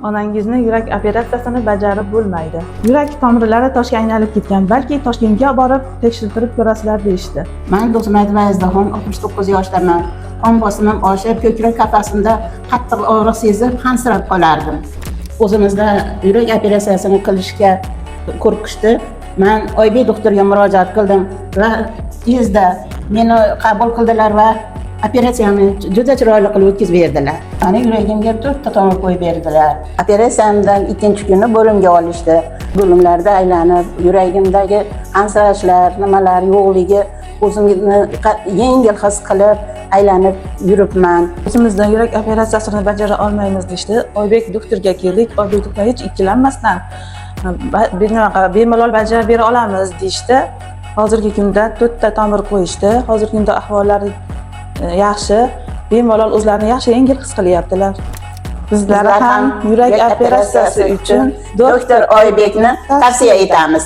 Onangizni yurak operatsiyasini bajarib bo'lmaydi. Yurak tomirlari toshga aylanib ketgan, balki Toshkentga borib tekshirtirib ko'rasizlar, deyishdi. Man Do'stmatova Azizaxon, 69 yoshdaman. Qon bosimim oshib, ko'krak qafasimda qattiq og'riq sezib, hansirab qolardim. O'zimizda yurak operatsiyasini qilishga qo'rqishdi. Man Oybek doktorga murojaat qildim va tezda meni qabul qildilar va operatsiyani juda chiroyli qilib o'tkazib berdilar. Mani yuragimga to'rtta tomir qo'yib berdilar. Operatsiyamdan ikkinchi kuni bo'limga olishdi. Bo'limlarda aylanib, yuragimdagi hansirashlar, nimalar yo'qligi, o'zimni yengil his qilib aylanib yuribman. O'zimizdan yurak operatsiyasini bajara olmaymiz, deyishdi. Oybek doktorga keldik. Oybek doktor hech ikkilanmasdan bemalol bajarib bera olamiz, deyishdi. Hozirgi kunda to'rtta tomir qo'yishdi. Hozirgi kunda ahvollari yaxshi, bemalol o'zlarini yaxshi, yengil his qilyaptilar. Bizlar ham yurak operatsiyasi uchun doktor Oybekni tavsiya etamiz.